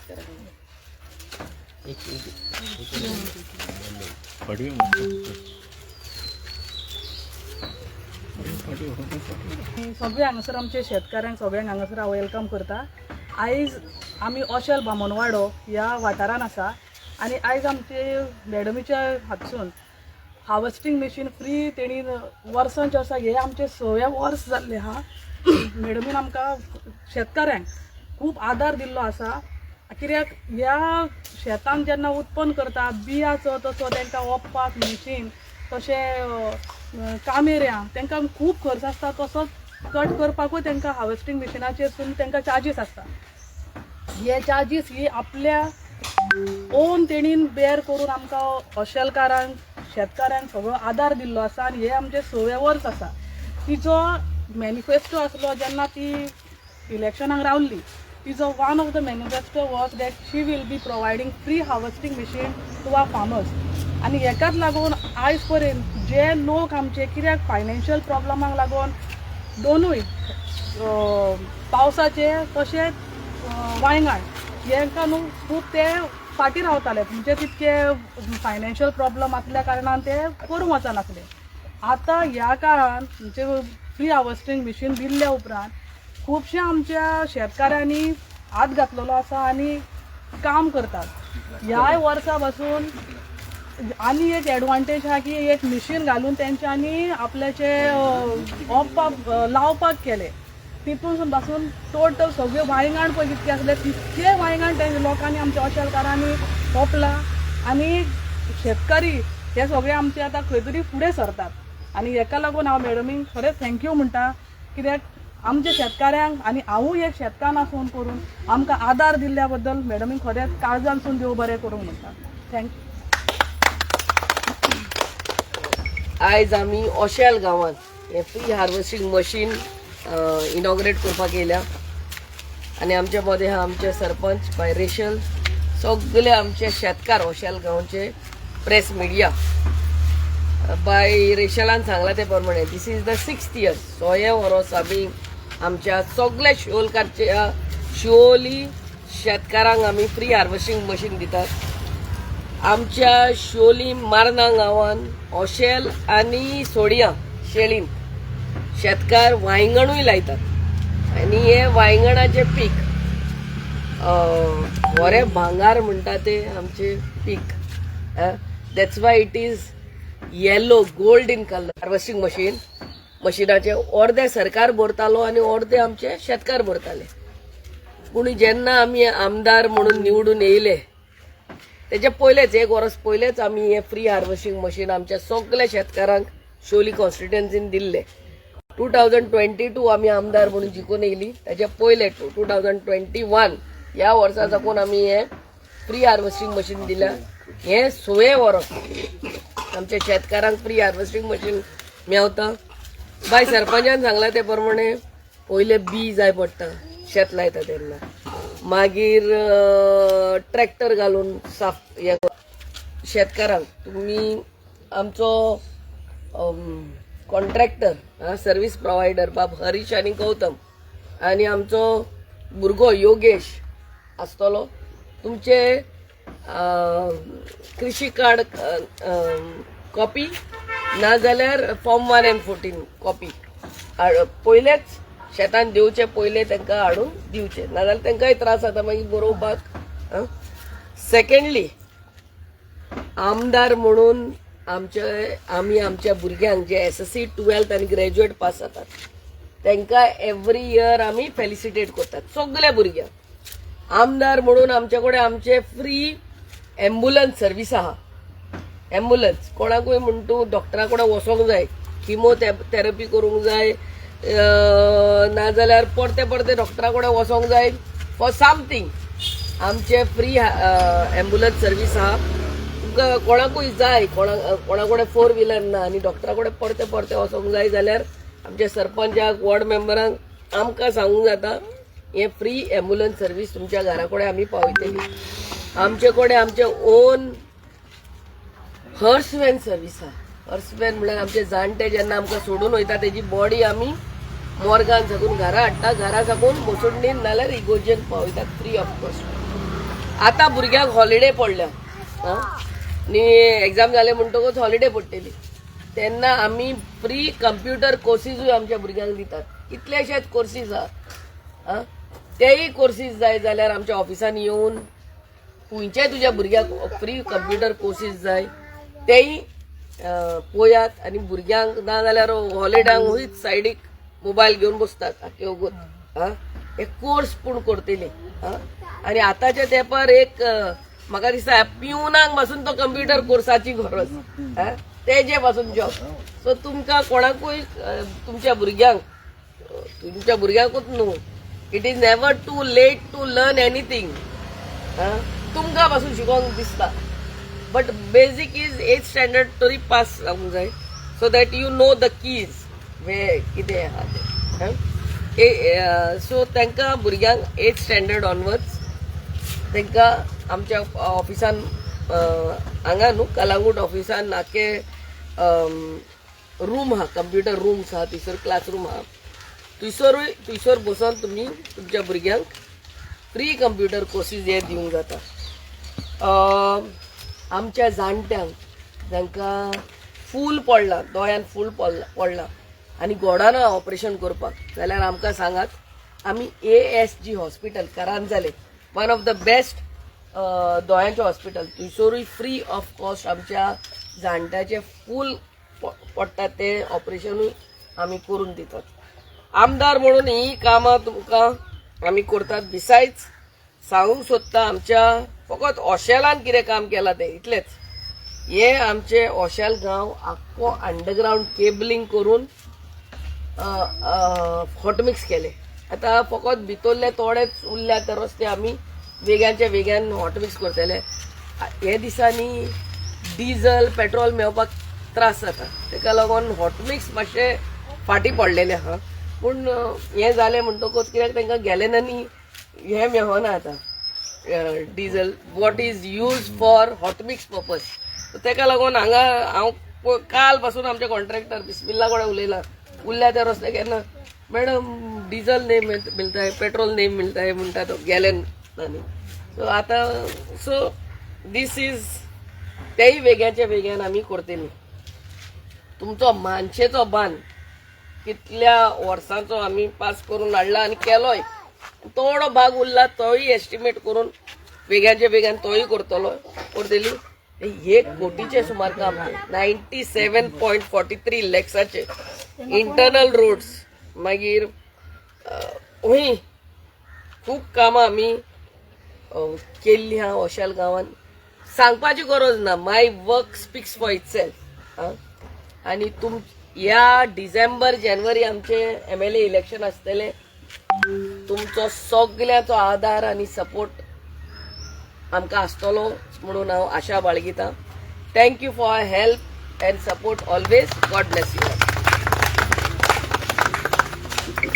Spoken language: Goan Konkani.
शेतकऱ्यांक. सगळे हांगासर आमचे शेतकाऱ्यांक सगळ्यांक हांगासर हांव welcome करता. आयज आमी ओशेल बामणवाडो ह्या वाठारान आसा आनी आयज आमचे मॅडमीच्या हातसून हार्वेस्टींग मशीन फ्री तेणी वर्सांचे आसा, हे आमचे सव्या वर्स जाल्ले आहा. मॅडमीन आमकां शेतकाऱ्यांक खूब आदार दिल्लो आसा, कित्याक ह्या शेतान जेन्ना उत्पन्न करता बियाचो तसो तांकां ओंपपाक मशीन तशें कामेऱ्यां तांकां खूब खर्च आसता, तसोच कट करपाकूय तांकां हार्वेस्टींग मशिनाचेर तांकां चार्जीस आसता. हे चार्जीस ही आपल्या ओन तेणीन बेर करून आमकां हॉशेलकारांक शेतकारांक सगळो आदार दिल्लो आसा आनी हे आमचे सवे वर्स आसा. तिचो मॅनिफेस्टो आसलो जेन्ना ती इलेक्शनाक रावल्ली, तिचो one of the manifesto was that she will be providing free harvesting machine to our farmers. आनी हेकाच लागून आयज पर्यंत जे लोक आमचे कित्याक फायनान्शियल प्रॉब्लमाक लागून दोनूय पावसाचे तशेंच वांयगण हेंकां न्हू खूब ते फाटीं रावताले, म्हणजे तितके फायनान्शियल प्रॉब्लम आसल्या कारणान ते करूंक वचनासले. आतां ह्या काळान म्हणजे फ्री हार्वेस्टींग मशीन दिल्ल्या उपरांत खुबश्या आमच्या शेतकाऱ्यांनी हात घातलेलो आसा आनी काम करतात. ह्याय वर्सा पासून आनी एक एडवांटेज आहा की एक मशीन घालून तेंच्यांनी आपल्याचे ओंपपाक लावपाक केले, तितून पासून टोटल सगळे वांयगण पळय कितके आसले तितके वांयगण ते लोकांनी आमच्या अशेलकारांनी ओंपला आनी शेतकरी हे सगळे आमचे आतां खंय तरी फुडें सरतात. आनी हेका लागून हांव मॅडमीक खरेंच thank you म्हणटा, कित्याक आमच्या शेतकाऱ्यांक आनी हांवूय एक शेतकार आसून करून आमकां आदार दिल्ल्या बद्दल मॅडमीक खरेंच काळजानसून देव बरें करूंक म्हणटा. Thank you. आयज आमी ओशेल गांवांत हे फ्री हार्वेस्टींग मशीन इनॉग्रेट करपाक येयल्या आनी आमच्या मदें आहा आमचे सरपंच बाय रेशल, सगळे आमचे शेतकार ओशेल गांवचे, प्रेस मिडिया. बाय रेशलान सांगला ते प्रमाणे this is the sixth year, सोळे वरोस आमी आमच्या सगळ्या शिवोलकारच्या शिवोली शेतकारांक आमी फ्री हार्वेस्टींग मशीन दितात. आमच्या शिवोली मार्ना गांवान ओशेल आनी सोडिया शेळीन शेतकार वांयगणूय लायतात आनी हे वांयगणाचें पीक बरें भांगार म्हणटा ते आमचें पीक, that's why it is yellow gold in colour. Harvesting machine मशिनाचे अर्दे सरकार भरतालो आनी अर्दे आमचे शेतकार भरताले. पूण जेन्ना आमी आमदार म्हणून निवडून येयले तेच्या पयलेच एक वर्स पयलेच आमी हे फ्री हार्वेस्टींग मशीन आमच्या सगल्या शेतकारांक शिवोली कॉन्स्टिट्युएन्सीन दिल्ले. 2022 आमी आमदार म्हणून जिखून येयली, तेच्या पयले 2021 ह्या वर्सा साकून आमी हे फ्री हार्वेस्टींग मशीन दिल्या. हे सोळे वर्स आमच्या शेतकारांक फ्री हार्वेस्टींग मशीन मेवता. बाय सरपंचान सांगला ते प्रमाणे पयले बी जाय पडटा शेत लायता तेन्ना, मागीर ट्रॅक्टर घालून साफ हे शेतकारांक तुमी आमचो कॉन्ट्रॅक्टर सर्वीस प्रोवायडर बाब हरीश आनी गौतम आनी आमचो भुरगो योगेश आसतलो. तुमचे कृषी कार्ड कॉपी नाजाल्यार फॉर्म 1 आनी 14 कॉपी पयलेच शेतान दिवचे, पयले तांकां हाडून दिवचे, नाजाल्यार तांकांय त्रास जाता मागीर बरोवपाक. सेकंडली, आमदार म्हणून आमचे आमी आमच्या भुरग्यांक जे एसएससी, 12th आनी ग्रॅज्युएट पास जातात तांकां एवरी इयर आमी फेलिसिटेट करतात सगल्या भुरग्यांक. आमदार म्हणून आमचे कडेन आमचे फ्री एम्बुलन्स सर्वीस आहा. एम्बुलन्स कोणाकूय म्हण तूं डॉक्टरा कडेन वचोंक जाय, किमो थेरपी करूंक जाय, नाजाल्यार परते परते डॉक्टरा कडेन वचोंक जाय फॉर समथींग, आमचे फ्री एम्बुलन्स सर्वीस आहा. तुमकां कोणाकूय जाय, कोणा कडेन फोर व्हिलर ना आनी डॉक्टरा कडेन परते परते वचोंक जाय जाल्यार आमच्या सरपंचाक, वॉर्ड मेंबरांक आमकां सांगूंक जाता, हे फ्री एम्बुलन्स सर्वीस तुमच्या घरा कडेन आमी पावयतली. आमचे कडेन आमचे ओन हर्स व्हॅन सर्वीस आहा. हर्स व्हॅन म्हणल्यार आमचे जाणटे जेन्ना आमकां सोडून वयता तेजी बॉडी आमी मोर्गान साकून घरा हाडटा, घरा साकून मसुंडीन नाल्यार इगोर्जेन पावयतात फ्री ऑफ कॉस्ट. आतां भुरग्यांक हॉलिडे पडल्या आनी एग्जाम जाले म्हणटकूच हॉलिडे पडटली, तेन्ना आमी फ्री कंप्युटर कोर्सीसूय आमच्या भुरग्यांक दितात. कितलेशेच कोर्सीस आहा, तेय कोर्सीस जाय जाल्यार आमच्या ऑफिसान येवन खंयच्याय तुज्या भुरग्याक फ्री कंप्युटर कोर्सीस जाय तेय पळयात. आनी भुरग्यांक ना जाल्यार हॉलिडेंक वयच सायडीक मोबायल घेवन बसतात आख्खे वगत. हे कोर्स पूण करतली. आनी आतांच्या तेंपार एक म्हाका दिसता पिवनाक पासून तो कंप्युटर कोर्साची गरज, तेजे पासून जॉब. सो तुमकां कोणाकूय तुमच्या भुरग्यांक, तुमच्या भुरग्यांकूच न्हू, it is never too late to learn anything. तुमकां पासून शिकोंक दिसता, but basic is eighth standard तरी पास जावंक जाय, so that you know the keys वे कितें आहा तें. सो तांकां भुरग्यांक एथ स्टँडर्ड ऑनवर्ड्स तांकां आमच्या ऑफिसान हांगा न्हू कलांगूट ऑफिसान आख्खे रूम आहा, कंप्युटर रूम्स आहा थंयसर, क्लासरूम आहा थंयसरूय. थंयसर बसोन तुमी तुमच्या भुरग्यांक फ्री कंप्युटर कोर्सीस हे दिवंक जाता. आमच्या जाणट्यांक जांकां फूल पडला, दोळ्यान फूल पडला आनी गोडाना ऑपरेशन करपाक जाल्यार आमकां सांगात. आमी एएसजी हॉस्पिटल करांजाले, वन ऑफ the best दोळ्यांचें हॉस्पिटल, थंयसरूय फ्री ऑफ कॉस्ट आमच्या जाणट्याचे फूल पडटा ते ऑपरेशनूय आमी करून दितात. आमदार म्हणून ही कामां तुमकां आमी करतात. बिसायड्स सांगूंक सोदता, आमच्या फकत ओशेलान कितें काम केलां तें इतलेंच. हे आमचे ओशेल गांव आख्खो अंडरग्रावंड केबलिंग करून हॉटमिक्स केले. आतां फकत भितरले थोडेच उरल्या ते रस्ते आमी वेग्यांच्या वेग्यान हॉटमिक्स करतले. हे दिसांनी डिझल पेट्रोल मेळपाक त्रास जाता, तेका लागून हॉटमिक्स मातशें फाटीं पडलेलें आहा. पूण हें जालें म्हणटकूच कित्याक तांकां गॅलनांनी हें मेळना आतां diesel what is use for hotmix purpose. तेका लागून हांगा हांव काल पासून आमच्या कॉन्ट्रॅक्टर बिस्मिल्ला कडेन उलयलां. उरल्या त्या रस्ते केन्ना मॅडम डिझल नहीं मिलता है, पेट्रोल नहीं मिलता है म्हणटा तो गॅलनांनी. सो आतां सो these is तेय वेग्याच्या वेग्यान आमी करतली. तुमचो मानशेचो बांद कितल्या वर्सांचो आमी पास करून हाडला आनी केलोय. थोडो भाग उरला, तोय एस्टिमेट करून वेग्याच्या वेग्यान तोय करतलो करतली. एक कोटीचे सुमार काम, 97.43 लॅक्साचे इंटरनल रोड्स, मागीर हूंय खूब कामां आमी केल्ली आहा ओशाल गांवान. सांगपाची गरज ना, my work speaks for itself. आनी तुम ह्या डिसेंबर जानेवारी आमचे एमएलए इलेक्शन आसतले. तुमचो सगळ्याचो आदार आनी सपोर्ट आमकां आसतलो म्हणून हांव आशा बाळगितां. Thank you for help and support always. God bless you.